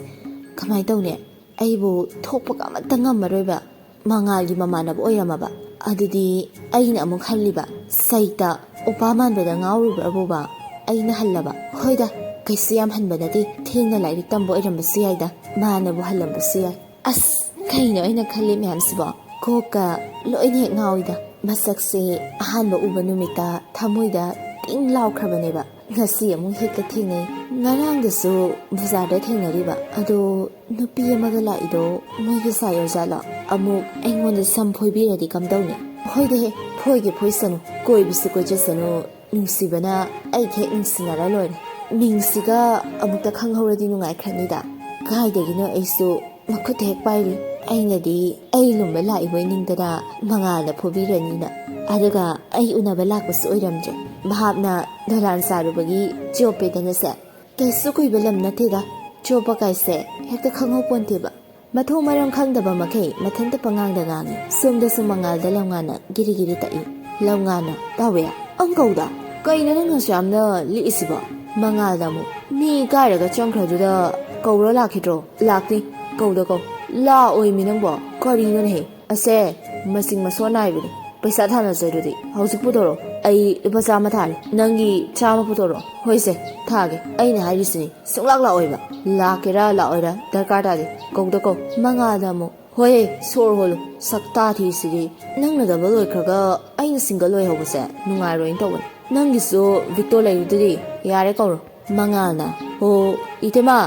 ꯀꯃꯥꯏ ꯇꯧꯅꯤ? ꯑꯩꯕꯨ ꯊꯣꯛꯄꯒ ꯑꯃꯠꯇ ꯉꯝꯃꯔꯣꯏꯕ꯫ ꯃꯉꯥꯜꯒꯤ ꯃꯃꯥꯟꯅꯕ ꯑꯣꯏꯔꯝꯃꯕ꯫ ꯑꯗꯨꯗꯤ ꯑꯩꯅ ꯑꯃꯨꯛ ꯍꯜꯂꯤꯕ꯫ ꯁꯩꯇ, ꯎꯄꯥ ꯃꯥꯟꯕꯗ ꯉꯥꯎꯔꯨꯕ꯭ꯔꯕꯨꯕ? ꯑꯩꯅ ꯍꯜꯂꯕ꯫ ꯍꯣꯏꯗ, ꯀꯩꯁꯨ ꯌꯥꯝ ꯍꯟꯕ ꯅꯠꯇꯦ꯫ ꯊꯦꯡꯅ ꯂꯥꯏꯔꯤꯛ ꯇꯝꯕ ꯑꯣꯏꯔꯝꯕꯁꯨ ꯌꯥꯏꯗ꯫ ꯃꯥꯅꯕꯨ ꯍꯜꯂꯝꯕꯁꯨ ꯌꯥꯏ꯫ ꯑꯁ, ꯀꯩꯅꯣ ꯑꯩꯅ ꯈꯜꯂꯤ ꯃꯌꯥꯝꯁꯤꯕꯣ? ꯀꯣꯛꯀ ꯂꯣꯏꯅ ꯍꯦꯛ ꯉꯥꯎꯏꯗ꯫ ꯃꯁꯛꯁꯦ ꯑꯍꯥꯟꯕ ꯎꯕ ꯅꯨꯃꯤꯠꯇ ꯊꯃꯣꯏꯗ ꯇꯤꯡ ꯂꯥꯎꯈ꯭ꯔꯕꯅꯦꯕ꯫ ꯉꯁꯤ ꯑꯃꯨꯛ ꯍꯦꯛꯇ ꯊꯦꯡꯅꯩ꯫ ꯉꯔꯥꯡꯗꯁꯨ ꯕꯖꯥꯔꯗ ꯊꯦꯡꯅꯔꯤꯕ꯫ ꯑꯗꯣ ꯅꯨꯄꯤ ꯑꯃꯒ ꯂꯥꯛꯏꯗꯣ ꯃꯣꯏꯒꯤ ꯁꯥꯏ ꯑꯣꯏꯖꯥꯠꯂꯣ? ꯑꯃꯨꯛ ꯑꯩꯉꯣꯟꯗ ꯁꯝ ꯐꯣꯏꯕꯤꯔꯗꯤ ꯀꯝꯗꯧꯅꯤ? ꯍꯣꯏꯗꯍꯦ, ꯐꯣꯏꯒꯦ ꯐꯣꯏꯁꯅꯨ, ꯀꯣꯏꯕꯁꯨ ꯀꯣꯏꯖꯁꯅꯨ, ꯅꯨꯡꯁꯤꯕꯅ ꯑꯩꯒ ꯍꯦꯛ ꯅꯨꯡꯁꯤꯅꯔ ꯂꯣꯏꯔꯦ꯫ ꯃꯤꯡꯁꯤꯒ ꯑꯃꯨꯛꯇ ꯈꯪꯍꯧꯔꯗꯤ ꯅꯨꯡꯉꯥꯏꯈ꯭ꯔꯅꯤꯗ꯫ ꯀꯥꯏꯗꯒꯤꯅꯣ ꯑꯩꯁꯨ ꯃꯈꯨꯠꯇ ꯍꯦꯛ ꯄꯥꯏꯔꯤ꯫ ꯑꯩꯅꯗꯤ ꯑꯩ ꯂꯨꯝꯕ ꯂꯥꯛꯏꯕꯣꯏ ꯅꯤꯡꯗꯅ ꯃꯉꯥꯜꯅ ꯐꯨꯕꯤꯔꯅꯤꯅ꯫ ꯑꯗꯨꯒ ꯑꯩ ꯎꯅꯕ ꯂꯥꯛꯄꯁꯨ ꯑꯣꯏꯔꯝꯗ꯭ꯔꯦ꯫ ꯚꯥꯞꯅ ꯗꯣꯂꯥꯟ ꯁꯥꯔꯨꯕꯒꯤ ꯆꯣꯞꯄꯦꯗꯅꯁꯦ꯫ ꯀꯩꯁꯨ ꯀꯨꯏꯕ ꯂꯝ ꯅꯠꯇꯦꯗ꯫ ꯆꯣꯞꯄ ꯀꯥꯏꯁꯦ ꯍꯦꯛꯇ ꯈꯪꯍꯧ ꯄꯣꯟꯇꯦꯕ꯫ ꯃꯊꯣꯡ ꯃꯔꯝ ꯈꯪꯗꯕ ꯃꯈꯩ ꯃꯊꯟꯇ ꯄꯉꯥꯡꯗ ꯉꯥꯡꯉꯤ꯫ ꯁꯣꯝꯗꯁꯨ ꯃꯉꯥꯜꯗ ꯂꯝꯉꯥꯟꯅ ꯒꯤꯔꯤ ꯒꯤꯔꯤ ꯇꯛꯏ꯫ ꯂꯝꯉꯥꯟꯅ, "ꯇꯥꯎꯋꯦ, ꯑꯪ ꯀꯧꯗ꯫ ꯀꯩꯅꯣ ꯅꯪꯅꯁꯨ ꯌꯥꯝꯅ ꯂꯤꯛꯏꯁꯤꯕꯣ?" ꯃꯉꯥꯜꯗ ꯑꯃꯨꯛ, "ꯃꯤ ꯀꯥꯏꯔꯒ ꯆꯪꯈ꯭ꯔꯗꯨꯗ ꯀꯧꯔ ꯂꯥꯛꯈꯤꯗ꯭ꯔꯣ?" "ꯂꯥꯛꯇꯦ, ꯀꯧꯗ ꯀꯧ꯫ ꯂꯥꯛꯑꯣꯏꯃꯤ ꯅꯪꯕꯣ꯫ ꯀꯔꯤꯅꯣꯅꯦꯍꯦ? ꯑꯁꯦ, ꯃꯁꯤꯡ ꯃꯁꯣꯟ ꯅꯥꯏꯕꯅꯤ꯫ ꯄꯩꯁꯥ ꯊꯥꯅꯁꯦ ꯑꯗꯨꯗꯤ꯫ ꯍꯧꯖꯤꯛ ꯄꯨꯊꯣꯔꯛꯑꯣ꯫ ꯑꯩ ꯂꯨꯄꯥ ꯆꯥꯝꯃ ꯊꯥꯔꯦ꯫ ꯅꯪꯒꯤ ꯆꯥꯝꯃ ꯄꯨꯊꯣꯔꯛꯑꯣ꯫ ꯍꯣꯏꯁꯦ, ꯊꯥꯒꯦ꯫ ꯑꯩꯅ ꯍꯥꯏꯔꯤꯁꯤꯅꯤ꯫ ꯁꯨꯡꯂꯥꯛ ꯂꯥꯛꯑꯣꯏꯕ꯫ ꯂꯥꯛꯀꯦꯔꯥ ꯂꯥꯛꯑꯣꯏꯔꯥ ꯗꯔꯀꯥꯔ ꯇꯥꯗꯦ꯫ ꯀꯧꯗ ꯀꯧ꯫ ꯃꯉꯥꯜꯗ ꯑꯃꯨꯛ, "ꯍꯣꯏ, ꯁꯣꯔ ꯍꯣꯜꯂꯨ꯫ ꯁꯛꯇꯥ ꯊꯤꯁꯤꯗꯤ꯫ ꯅꯪꯅ ꯗꯕꯜ ꯑꯣꯏꯈ꯭ꯔꯒ ꯑꯩꯅ ꯁꯤꯡꯒꯜ ꯑꯣꯏꯍꯧꯕꯁꯦ ꯅꯨꯡꯉꯥꯏꯔꯣꯏꯅ ꯇꯧꯕꯅꯤ꯫ ꯅꯪꯒꯤꯁꯨ ꯚꯤꯛꯇꯣ ꯂꯩꯔꯤꯗꯨꯗꯤ꯫ ꯌꯥꯔꯦ, ꯀꯧꯔꯣ꯫" ꯃꯉꯥꯜꯅ, "ꯍꯣ, ꯏꯇꯩꯃ,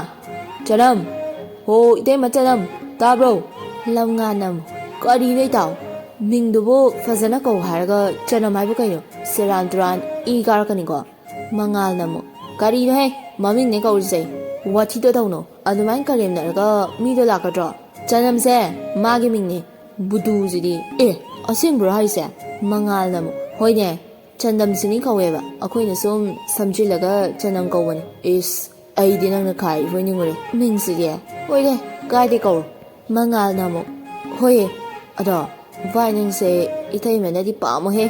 ꯆꯅꯝ꯫ ꯍꯣ, ꯏꯇꯩꯃ, ꯆꯅꯝ꯫ ꯇꯥꯕ꯭ꯔꯣ?" ꯂꯝꯉꯥꯟꯅ ꯑꯃꯨꯛ, ꯀꯔꯤꯅꯣ ꯏꯇꯥꯎ? ꯃꯤꯡꯗꯨꯕꯨ ꯐꯖꯅ ꯀꯧ ꯍꯥꯏꯔꯒ ꯆꯅꯝ ꯍꯥꯏꯕꯨ ꯀꯩꯅꯣ? ꯁꯦꯔꯥꯟ ꯇꯨꯔꯥꯟ ꯏ ꯀꯥꯔꯛꯀꯅꯤꯀꯣ꯫ ꯃꯉꯥꯜꯅ ꯑꯃꯨꯛ, "ꯀꯔꯤꯅꯣꯍꯦ? ꯃꯃꯤꯡꯅꯦ ꯀꯧꯔꯤꯁꯦ꯫ ꯋꯥꯊꯤꯗꯣ ꯇꯧꯅꯣ꯫ ꯑꯗꯨꯃꯥꯏꯅ ꯀꯔꯦꯝꯅꯔꯒ ꯃꯤꯗꯣ ꯂꯥꯛꯀꯗ꯭ꯔꯣ? ꯆꯅꯝꯁꯦ ꯃꯥꯒꯤ ꯃꯤꯡꯅꯦ꯫ ꯕꯨꯗꯨꯁꯤꯗꯤ꯫ ꯑꯦ, ꯑꯁꯦꯡꯕ꯭ꯔꯣ ꯍꯥꯏꯁꯦ?" ꯃꯉꯥꯜꯅ ꯑꯃꯨꯛ, "ꯍꯣꯏꯅꯦ, ꯆꯅꯝꯁꯤꯅꯤ ꯀꯧꯋꯦꯕ꯫ ꯑꯩꯈꯣꯏꯅ ꯁꯨꯝ ꯁꯝꯖꯤꯜꯂꯒ ꯆꯅꯝ ꯀꯧꯕꯅꯦ꯫" ꯏꯁ, ꯑꯩꯗꯤ ꯅꯪꯅ ꯈꯥꯏꯔꯤꯕꯣꯏ ꯅꯤꯡꯉꯨꯔꯦ꯫ ꯃꯤꯡꯁꯤꯗꯤ꯫ "ꯍꯣꯏꯅꯦ, ꯀꯥꯏꯗꯦ ꯀꯧꯔꯣ꯫" ꯃꯉꯥꯜꯅ ꯑꯃꯨꯛ, "ꯍꯣꯏꯌꯦ, ꯑꯗꯣ ꯚꯥꯏ, ꯅꯪꯁꯦ ꯏꯇꯩꯃꯅꯗꯤ ꯄꯥꯝꯃꯣꯍꯦ꯫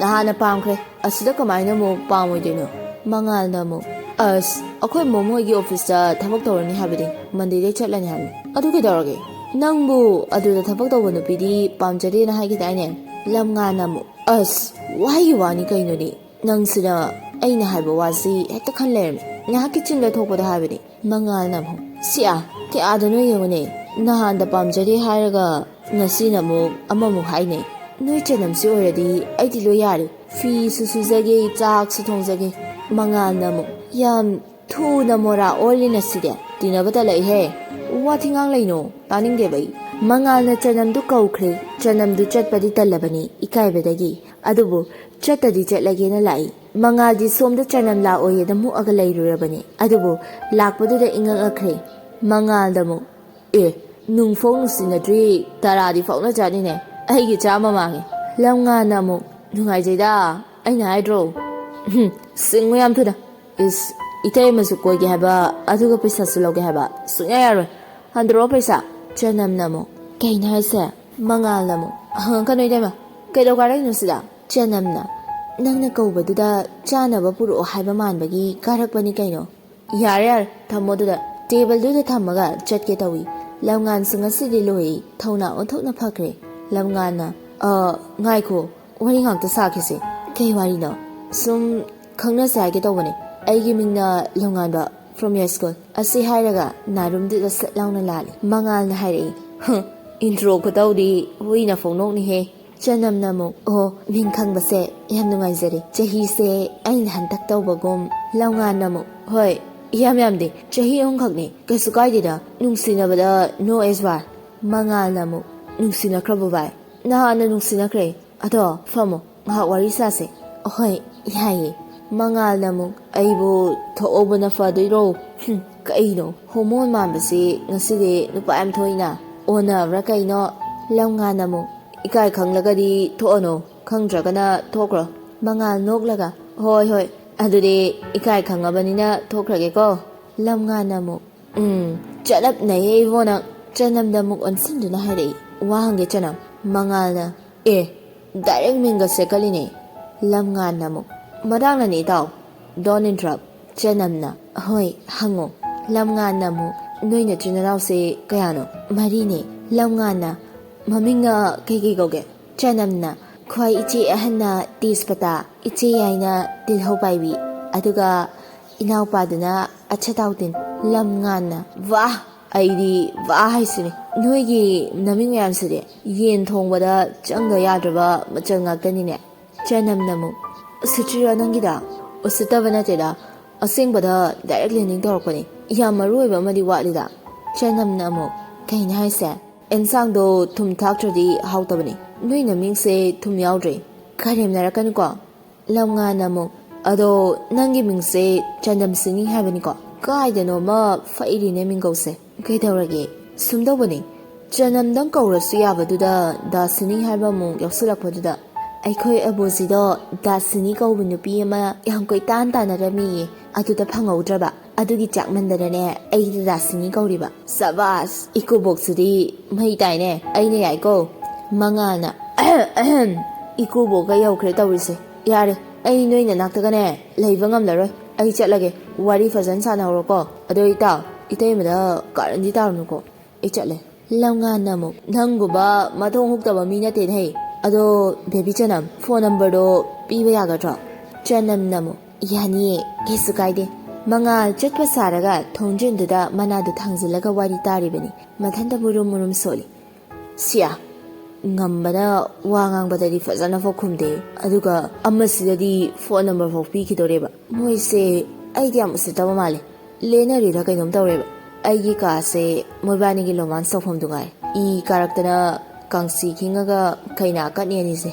ꯅꯍꯥꯟꯅ ꯄꯥꯝꯈ꯭ꯔꯦ꯫ ꯑꯁꯤꯗ ꯀꯃꯥꯏꯅ ꯑꯃꯨꯛ ꯄꯥꯝꯃꯣꯏꯗꯣꯏꯅꯣ?" ꯃꯉꯥꯜꯅ ꯑꯃꯨꯛ, "ꯑꯁ, ꯑꯩꯈꯣꯏ ꯃꯣꯃꯣ ꯍꯣꯏꯒꯤ ꯑꯣꯐꯤꯁꯇ ꯊꯕꯛ ꯇꯧꯔꯅꯤ ꯍꯥꯏꯕꯗꯤ, ꯃꯟꯗꯦꯗꯩ ꯆꯠꯂꯅꯤ ꯍꯥꯏꯕꯅꯤ꯫ ꯑꯗꯨ ꯀꯩꯗꯧꯔꯒꯦ? ꯅꯪꯕꯨ ꯑꯗꯨꯗ ꯊꯕꯛ ꯇꯧꯕ ꯅꯨꯄꯤꯗꯤ ꯄꯥꯝꯖꯗꯦꯅ ꯍꯥꯏꯈꯤꯗꯥꯏꯅꯦ?" ꯂꯝꯉꯥꯜꯅ ꯑꯃꯨꯛ, "ꯑꯁ, ꯋꯥꯍꯩꯒꯤ ꯋꯥꯅꯤ ꯀꯩꯅꯣꯅꯦ꯫ ꯅꯪꯁꯤꯅ ꯑꯩꯅ ꯍꯥꯏꯕ ꯋꯥꯁꯤ ꯍꯦꯛꯇ ꯈꯟ ꯂꯩꯔꯝꯃꯤ꯫ ꯉꯥꯏꯍꯥꯛꯀꯤ ꯆꯤꯟꯗ ꯊꯣꯛꯄꯗ ꯍꯥꯏꯕꯅꯤ꯫" ꯃꯉꯥꯜꯅ ꯑꯃꯨꯛ, "ꯁꯤꯌꯥ, ꯀꯌꯥꯗꯅꯣ ꯌꯦꯡꯉꯨꯅꯦ꯫ ꯅꯍꯥꯟꯗ ꯄꯥꯝꯖꯗꯦ ꯍꯥꯏꯔꯒ ꯉꯁꯤꯅ ꯑꯃꯨꯛ ꯑꯃꯃꯨꯛ ꯍꯥꯏꯅꯩ꯫ ꯅꯣꯏ ꯆꯅꯝꯁꯤ ꯑꯣꯏꯔꯗꯤ ꯑꯩꯗꯤ ꯂꯣꯏ ꯌꯥꯔꯦ꯫ ꯐꯤꯁꯨ ꯁꯨꯖꯒꯦ, ꯆꯥꯛꯁꯨ ꯊꯣꯡꯖꯒꯦ꯫" ꯃꯉꯥꯜꯅ ꯑꯃꯨꯛ, "ꯌꯥꯝ ꯊꯨꯅ ꯃꯣꯔꯥ ꯑꯣꯜꯂꯤꯅ ꯁꯤꯗꯤ꯫ ꯇꯤꯟꯅꯕ ꯇꯜꯂꯛꯏꯍꯦ꯫ ꯋꯥ ꯊꯤꯉꯥꯡ ꯂꯩꯅꯣ? ꯇꯥꯅꯤꯡꯗꯦꯕ ꯑꯩ꯫" ꯃꯉꯥꯜꯅ ꯆꯅꯝꯗꯨ ꯀꯧꯈ꯭ꯔꯦ꯫ ꯆꯅꯝꯗꯨ ꯆꯠꯄꯗꯤ ꯇꯜꯂꯕꯅꯤ ꯏꯀꯥꯏꯕꯗꯒꯤ꯫ ꯑꯗꯨꯕꯨ ꯆꯠꯇꯗꯤ ꯆꯠꯂꯒꯦꯅ ꯂꯥꯛꯏ꯫ ꯃꯉꯥꯜꯗꯤ ꯁꯣꯝꯗ ꯆꯅꯝ ꯂꯥꯛꯑꯣꯏꯌꯦꯅ ꯃꯨꯛꯑꯒ ꯂꯩꯔꯨꯔꯕꯅꯤ꯫ ꯑꯗꯨꯕꯨ ꯂꯥꯛꯄꯗꯨꯗ ꯏꯉꯛ ꯉꯛꯈ꯭ꯔꯦ꯫ ꯃꯉꯥꯜꯗ ꯑꯃꯨꯛ, "ꯑꯦ, ꯅꯨꯡꯐꯥꯎ ꯅꯨꯡꯁꯤꯅꯗ꯭ꯔꯤ, ꯇꯔꯥꯗꯤ ꯐꯥꯎꯅꯖꯥꯠꯅꯤꯅꯦ꯫ ꯑꯩꯒꯤ ꯆꯥꯝꯃ ꯃꯥꯡꯉꯦ꯫" ꯂꯝꯉꯥꯟꯅ ꯑꯃꯨꯛ, "ꯅꯨꯡꯉꯥꯏꯖꯩꯗ, ꯑꯩꯅ ꯍꯥꯏꯗ꯭ꯔꯣ?" "ꯍꯨꯝ, ꯁꯤꯡꯉꯨ ꯌꯥꯝ ꯊꯨꯅ꯫ ꯏꯁ, ꯏꯇꯩ ꯑꯃꯁꯨ ꯀꯣꯏꯒꯦ ꯍꯥꯏꯕ, ꯑꯗꯨꯒ ꯄꯩꯁꯥꯁꯨ ꯂꯧꯒꯦ ꯍꯥꯏꯕ꯫ ꯁꯨꯡꯌꯥ ꯌꯥꯔꯣꯏ꯫ ꯍꯟꯗꯣꯔꯛꯑꯣ ꯄꯩꯁꯥ꯫" ꯆꯅꯝꯅ ꯑꯃꯨꯛ, "ꯀꯩꯅꯣ ꯍꯥꯏꯁꯦ?" ꯃꯉꯥꯜꯅ ꯑꯃꯨꯛ, "ꯍꯪꯉꯛꯀꯅꯨ ꯏꯇꯩꯃ, ꯀꯩꯗꯧ ꯀꯥꯔꯛꯏꯅꯣ ꯁꯤꯗ?" ꯆꯅꯝꯅ, "ꯅꯪꯅ ꯀꯧꯕꯗꯨꯗ ꯆꯥꯅꯕ ꯄꯨꯔꯛꯑꯣ ꯍꯥꯏꯕ ꯃꯥꯟꯕꯒꯤ ꯀꯥꯔꯛꯄꯅꯤ ꯀꯩꯅꯣ꯫" "ꯌꯥꯔꯦ ꯌꯥꯔꯦ, ꯊꯝꯃꯣ ꯑꯗꯨꯗ꯫" ꯇꯦꯕꯜꯗꯨꯗ ꯊꯝꯃꯒ ꯆꯠꯀꯦ ꯇꯧꯏ꯫ ꯂꯝꯉꯥꯟꯁꯨ ꯉꯁꯤꯗꯤ ꯂꯣꯏꯔꯦ, ꯊꯧꯅꯥ ꯑꯣꯟꯊꯣꯛꯅ ꯐꯈ꯭ꯔꯦ꯫ ꯂꯝꯉꯥꯟꯅ, "ꯑ, ꯉꯥꯏꯈꯣ, ꯋꯥꯔꯤ ꯉꯥꯛꯇ ꯁꯥꯈꯤꯁꯦ꯫" "ꯀꯩ ꯋꯥꯔꯤꯅꯣ?" "ꯁꯨꯝ ꯈꯪꯅꯁꯦ ꯍꯥꯏꯒꯦ ꯇꯧꯕꯅꯦ꯫ ꯑꯩꯒꯤ ꯃꯤꯡꯅ ꯂꯝꯉꯥꯟꯕ, from your school꯫" ꯑꯁꯤ ꯍꯥꯏꯔꯒ ꯅꯥꯔꯨꯝꯗꯨꯗ ꯁꯠ ꯂꯥꯎꯅ ꯂꯥꯜꯂꯤ꯫ ꯃꯉꯥꯜꯅ ꯍꯥꯏꯔꯛꯏ, "ꯍꯨꯝ, intro ꯈꯨꯇꯧꯗꯤ ꯍꯨꯏꯅ ꯐꯣꯡꯗꯣꯛꯅꯤꯍꯦ꯫" ꯆꯅꯝꯅ ꯑꯃꯨꯛ, "ꯑꯣ, ꯃꯤꯡ ꯈꯪꯕꯁꯦ ꯌꯥꯝ ꯅꯨꯡꯉꯥꯏꯖꯔꯦ꯫ ꯆꯍꯤꯁꯦ ꯑꯩꯅ ꯍꯟꯗꯛ ꯇꯧꯕꯒꯨꯝ꯫" ꯂꯝꯉꯥꯟꯅ ꯑꯃꯨꯛ, "ꯍꯣꯏ, ꯏꯌꯥꯝ ꯌꯥꯝꯗꯦ꯫ ꯆꯍꯤ ꯑꯍꯨꯝꯈꯛꯅꯤ꯫ ꯀꯩꯁꯨ ꯀꯥꯏꯗꯦꯗ꯫ ꯅꯨꯡꯁꯤꯅꯕꯗ no age bar꯫" ꯃꯉꯥꯜꯅ ꯑꯃꯨꯛ, ꯅꯨꯡꯁꯤꯅꯈ꯭ꯔꯕꯣ ꯚꯥꯏ? ꯅꯍꯥꯟꯅ ꯅꯨꯡꯁꯤꯅꯈ꯭ꯔꯦ꯫ ꯑꯗꯣ ꯐꯝꯃꯣ, ꯉꯥꯏꯍꯥꯛ ꯋꯥꯔꯤ ꯁꯥꯁꯦ꯫ ꯑꯍꯣꯏ, ꯌꯥꯏꯌꯦ꯫ ꯃꯉꯥꯜꯅ ꯑꯃꯨꯛ, ꯑꯩꯕꯨ ꯊꯣꯛꯍꯧꯕꯅ ꯐꯗꯣꯏꯔꯣ? ꯍꯨꯝ, ꯀꯩꯅꯣ ꯍꯣꯃꯣꯟ ꯃꯥꯟꯕꯁꯤ ꯉꯁꯤꯗꯤ ꯅꯨꯄꯥ ꯌꯥꯝ ꯊꯣꯛꯏꯅ? ꯑꯣꯟꯅꯕ꯭ꯔꯥ ꯀꯩꯅꯣ? ꯂꯝꯉꯥꯟꯅ ꯑꯃꯨꯛ, ꯏꯀꯥꯏ ꯈꯪꯂꯒꯗꯤ ꯊꯣꯛꯑꯅꯨ, ꯈꯪꯗ꯭ꯔꯒꯅ ꯊꯣꯛꯈ꯭ꯔꯣ꯫ ꯃꯉꯥꯜ ꯅꯣꯛꯂꯒ, ꯍꯣꯏ ꯍꯣꯏ, ꯑꯗꯨꯗꯤ ꯏꯀꯥꯏ ꯈꯪꯉꯕꯅꯤꯅ ꯊꯣꯛꯈ꯭ꯔꯒꯦꯀꯣ꯫ ꯂꯝꯉꯥꯟꯅ ꯑꯃꯨꯛ, ꯎꯝ, ꯆꯠꯂꯞꯅꯩꯍꯦ ꯏꯕꯣ ꯅꯪ꯫ ꯆꯅꯝꯗ ꯑꯃꯨꯛ ꯑꯣꯟꯁꯤꯟꯗꯨꯅ ꯍꯥꯏꯔꯛꯏ, ꯋꯥ ꯍꯪꯒꯦ ꯆꯅꯝ꯫ ꯃꯉꯥꯜꯅ, ꯑꯦ, ꯗꯥꯏꯔꯦꯛ ꯃꯤꯡꯒ ꯁꯦꯠꯀꯜꯂꯤꯅꯦ꯫ ꯂꯝꯉꯥꯟꯅ ꯑꯃꯨꯛ, ꯃꯇꯥꯡꯅꯅꯦ ꯏꯇꯥꯎ, don't interrupt꯫ ꯆꯅꯝꯅ, ꯍꯣꯏ ꯍꯪꯉꯣ꯫ ꯂꯝꯉꯥꯟꯅ ꯑꯃꯨꯛ, ꯅꯣꯏ ꯅꯆꯤꯟ ꯅꯅꯥꯎꯁꯦ ꯀꯌꯥꯅꯣ? ꯃꯔꯤꯅꯦ꯫ ꯂꯝꯉꯥꯟꯅ, ꯃꯃꯤꯡꯅ ꯀꯩꯀꯩ ꯀꯧꯒꯦ? ꯆꯅꯝꯅ, ꯈ꯭ꯋꯥꯏ ꯏꯆꯦ ꯑꯍꯟꯅ ꯇꯦꯖꯄꯇꯥ, ꯏꯆꯦ ꯌꯥꯏꯅ ꯇꯤꯜꯍꯧ ꯄꯥꯏꯕꯤ, ꯑꯗꯨꯒ ꯏꯅꯥꯎꯄꯥꯗꯨꯅ ꯑꯆꯥꯊꯥꯎ ꯇꯤꯟ꯫ ꯂꯝꯉꯥꯟꯅ, ꯋꯥ! ꯑꯩꯗꯤ ꯋꯥ ꯍꯥꯏꯁꯤꯅꯤ꯫ ꯅꯣꯏꯒꯤ ꯅꯃꯤꯡ ꯃꯌꯥꯝꯁꯤꯗꯤ ꯌꯦꯟ ꯊꯣꯡꯕꯗ ꯆꯪꯗ ꯌꯥꯗ꯭ꯔꯕ ꯃꯆꯜ ꯉꯥꯛꯇꯅꯤꯅꯦ꯫ ꯆꯅꯝꯅ ꯑꯃꯨꯛ, ꯎꯁꯤꯠꯇ꯭ꯔꯤꯔꯣ ꯅꯪꯒꯤꯗ? ꯎꯁꯤꯠꯇꯕ ꯅꯠꯇꯦꯗ, ꯑꯁꯦꯡꯕꯗ direct landing ꯇꯧꯔꯛꯄꯅꯤ꯫ ꯌꯥꯝ ꯃꯔꯨ ꯑꯣꯏꯕ ꯑꯃꯗꯤ ꯋꯥꯠꯂꯤꯗ꯫ ꯆꯅꯝꯅ ꯑꯃꯨꯛ, ꯀꯩꯅꯣ ꯍꯥꯏꯁꯦ? ꯑꯦꯟꯁꯥꯡꯗꯣ ꯊꯨꯝ ꯊꯥꯛꯇ꯭ꯔꯗꯤ ꯍꯥꯎꯇꯕꯅꯤ꯫ ꯅꯣꯏ ꯅꯃꯤꯡꯁꯦ ꯊꯨꯝ ꯌꯥꯎꯗ꯭ꯔꯦ꯫ ꯀꯔꯦꯝꯅꯔꯛꯀꯅꯨꯀꯣ꯫ ꯂꯝꯉꯥꯟꯅ ꯑꯃꯨꯛ, ꯑꯗꯣ ꯅꯪꯒꯤ ꯃꯤꯡꯁꯦ ꯆꯅꯝꯁꯤꯅꯤ ꯍꯥꯏꯕꯅꯤꯀꯣ? ꯀꯥꯏꯗꯅꯣꯃ ꯐꯩꯔꯤꯅꯦ ꯃꯤꯡꯒꯧꯁꯦ꯫ ꯀꯩꯗꯧꯔꯒꯦ? ꯁꯨꯝ ꯇꯧꯕꯅꯤ꯫ ꯆꯅꯝꯗꯪ ꯀꯧꯔꯁꯨ ꯌꯥꯕꯗꯨꯗ ꯗꯥꯁꯤꯅꯤ ꯍꯥꯏꯕ ꯑꯃꯨꯛ ꯌꯥꯎꯁꯤꯜꯂꯛꯄꯗꯨꯗ, ꯑꯩꯈꯣꯏ ꯑꯕꯨꯖꯤꯗꯣ ꯗꯥꯁꯤꯅꯤ ꯀꯧꯕ ꯅꯨꯄꯤ ꯑꯃ ꯌꯥꯝ ꯀꯣꯏꯇꯥꯟ ꯇꯥꯟꯅꯔꯝꯃꯤꯌꯦ, ꯑꯗꯨꯗ ꯐꯪꯍꯧꯗ꯭ꯔꯕ꯫ ꯑꯗꯨꯒꯤ ꯆꯥꯛꯃꯟꯗꯅꯅꯦ ꯑꯩꯗꯤ ꯗꯥꯁꯤꯅꯤ ꯀꯧꯔꯤꯕ꯫ ꯁꯕꯥꯁ, ꯏꯀꯨꯕꯣꯛꯁꯤꯗꯤ ꯃꯩ ꯇꯥꯏꯅꯦ꯫ ꯑꯩꯅ ꯌꯥꯏꯀꯣ꯫ ꯃꯉꯥꯜꯅ, ꯑꯍꯝ, ꯏꯀꯨꯕꯣꯛꯀ ꯌꯧꯈ꯭ꯔꯦ ꯇꯧꯔꯤꯁꯦ꯫ ꯌꯥꯔꯦ, ꯑꯩ ꯅꯣꯏ ꯅꯅꯥꯛꯇꯒꯅꯦ ꯂꯩꯕ ꯉꯝꯂꯔꯣꯏ꯫ ꯑꯩ ꯆꯠꯂꯒꯦ꯫ ꯋꯥꯔꯤ ꯐꯖꯅ ꯁꯥꯟꯅꯍꯧꯔꯣꯀꯣ꯫ ꯑꯗꯣ ꯏꯇꯥꯎ, ꯏꯇꯩꯃꯗ ꯀꯥꯔꯟꯗꯤ ꯇꯥꯔꯨꯅꯨꯀꯣ꯫ ꯑꯩ ꯆꯠꯂꯦ꯫ ꯂꯝꯉꯥꯟꯅ ꯑꯃꯨꯛ, ꯅꯪꯒꯨꯝꯕ ꯃꯊꯣꯡ ꯍꯨꯛꯇꯕ ꯃꯤ ꯅꯠꯇꯦꯅꯦ꯫ ꯑꯗꯣ ꯕꯦꯕꯤ ꯆꯅꯝ, ꯐꯣꯟ ꯅꯝꯕꯔꯗꯣ ꯄꯤꯕ ꯌꯥꯒꯗ꯭ꯔꯣ? ꯆꯅꯝꯅ ꯑꯃꯨꯛ, ꯌꯥꯅꯤꯌꯦ, ꯀꯩꯁꯨ ꯀꯥꯏꯗꯦ꯫ ꯃꯉꯥꯜ ꯆꯠꯄ ꯁꯥꯔꯒ ꯊꯣꯡꯖꯤꯟꯗꯨꯗ ꯃꯅꯥꯗꯨ ꯊꯥꯡꯖꯤꯜꯂꯒ ꯋꯥꯔꯤ ꯇꯥꯔꯤꯕꯅꯤ꯫ ꯃꯊꯟꯇ ꯃꯨꯔꯨꯝ ꯃꯨꯔꯨꯝ ꯁꯣꯜꯂꯤ꯫ ꯁꯤꯌꯥ, ꯉꯝꯕꯅ ꯋꯥ ꯉꯥꯡꯕꯗꯗꯤ ꯐꯖꯅ ꯐꯥꯎ ꯈꯨꯝꯗꯦ, ꯑꯗꯨꯒ ꯑꯃꯁꯤꯗꯗꯤ ꯐꯣꯟ ꯅꯝꯕꯔ ꯐꯥꯎ ꯄꯤꯈꯤꯗꯣꯔꯦꯕ꯫ ꯃꯣꯏꯁꯦ ꯑꯩꯗꯤ ꯌꯥꯝ ꯎꯁꯤꯠꯇꯕ ꯃꯥꯜꯂꯦ꯫ ꯂꯦꯟꯅꯔꯤꯔ ꯀꯩꯅꯣꯝ ꯇꯧꯔꯦꯕ꯫ ꯑꯩꯒꯤ ꯀꯥꯁꯦ ꯃꯣꯏꯕꯥꯅꯤꯒꯤ ꯔꯣꯃꯥꯟꯁ ꯇꯧꯐꯝꯗꯨ ꯉꯥꯏ꯫ ꯏ ꯀꯥꯔꯛꯇꯅ ꯀꯥꯡꯁꯤ ꯈꯤꯡꯉꯒ ꯀꯩꯅꯥ ꯀꯠꯅꯦꯅꯤꯁꯦ꯫